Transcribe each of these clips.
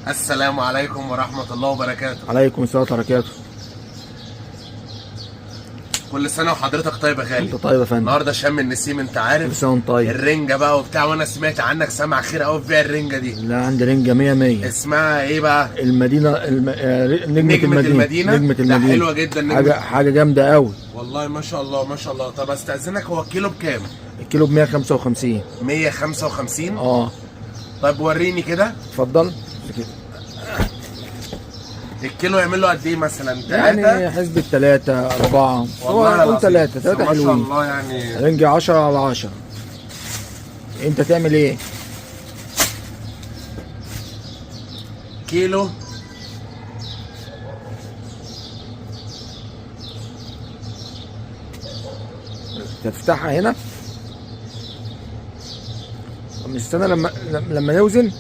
السلام عليكم ورحمة الله وبركاته. عليكم السلام ورحمة الله وبركاته. كل سنة وحضرتك طيب يا غالي. انت طيب يا فندم. النهارده شم النسيم، انت عارف. كل سنة وانت طيب. الرنجة بقى وبتاع، وانا سمعت عنك سمع خير قوي في بيع الرنجة دي. لا، عندي رنجة 100 100. اسمها ايه بقى؟ المدينة نجمة نجمة المدينة. المدينة؟ نجمة ده المدينة. حلوة جدا نجمة. حاجة جامدة قوي. والله ما شاء الله ما شاء الله. طب استأذنك، هو الكيلو بكام؟ الكيلو ب 155. 155. اه. طب وريني كده. اتفضل. الكيلو يعمل له قد ايه مثلا؟ ثلاثة؟ يعني حسبة 3 4. هو والله قول العظيم. 3 3 ما شاء حلوين. الله يعني. رنجة 10 على 10. انت تعمل ايه؟ كيلو تفتحها هنا؟ طب مش استنى لما نوزن.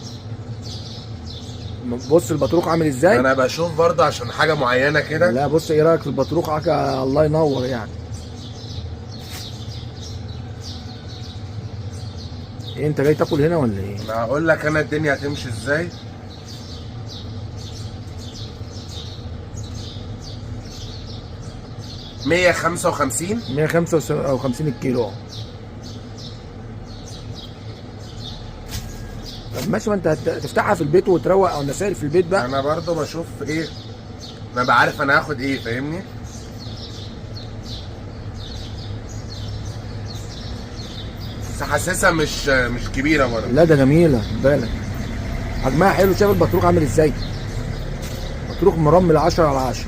بص البطروخ عامل ازاي. انا بشوف برضه عشان حاجة معينة كده. لا بص، ايه رايك في البطروخ؟ حاجة الله ينور يعني. ايه انت جاي تاكل هنا ولا ايه؟ انا هقول لك انا الدنيا هتمشي ازاي. 155. 155 الكيلو. طب ماشي، ما انت هتفتحها في البيت وتروق او نسائل في البيت بقى. انا برضو بشوف ايه، انا بعرف انا هاخد ايه، فاهمني؟ بس حاسسها مش كبيرة برضه. لا ده جميلة، خد بالك حجمها حلو. شايف البطروخ عامل ازاي؟ بطروخ مرمل 10 على 10.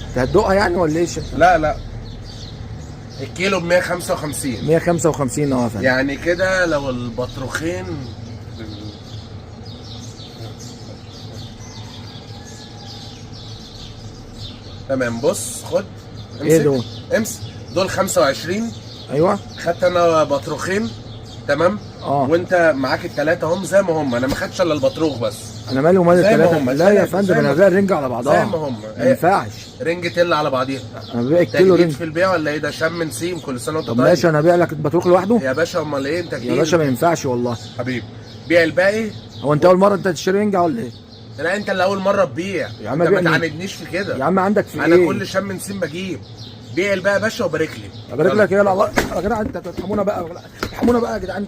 انت هتدوقها يعني ولا ايه؟ لا لا، الكيلو ب 155. 155 اه يا فندم. يعني كده لو البطروخين تمام. بص خد، امسك. ايه دول؟ امسك دول 25. ايوه. خدت انا بطروخين، تمام؟ اه. وانت معاك الثلاثة هم زي ما هم، انا ما خدتش الا البطروخ بس. انا مالي ومال زي ما الثلاثة؟ هم، لا يا زي فندم، ما انا ببيع الرنجه على بعضها. زي ما هم. ما ينفعش. رنجة اللي على بعضيها. انا ببيع الكيلو تجديد رنج. في البيع ولا ايه؟ ده شم نسيم، كل سنة وانت طب طيب. ماشي، انا ابيع لك البطروخ لوحده. يا باشا امال ايه انت يا جديد؟ باشا ما ينفعش والله. حبيبي بيع الباقي. هو انت اول مرة انت تشتري رنجه ولا ايه؟ لا انت اللي اول مرة تبيع. يا عم انت ما بيع مين؟ تعاندنيش في كده. يا عم عندك في انا ايه؟ كل شم نسيم بجيب. بيع الباقي يا باشا وبارك لي. ابارك لك. يلا الله يا جدعان، انت ترحمونا بقى، ارحمونا بقى يا جدعان.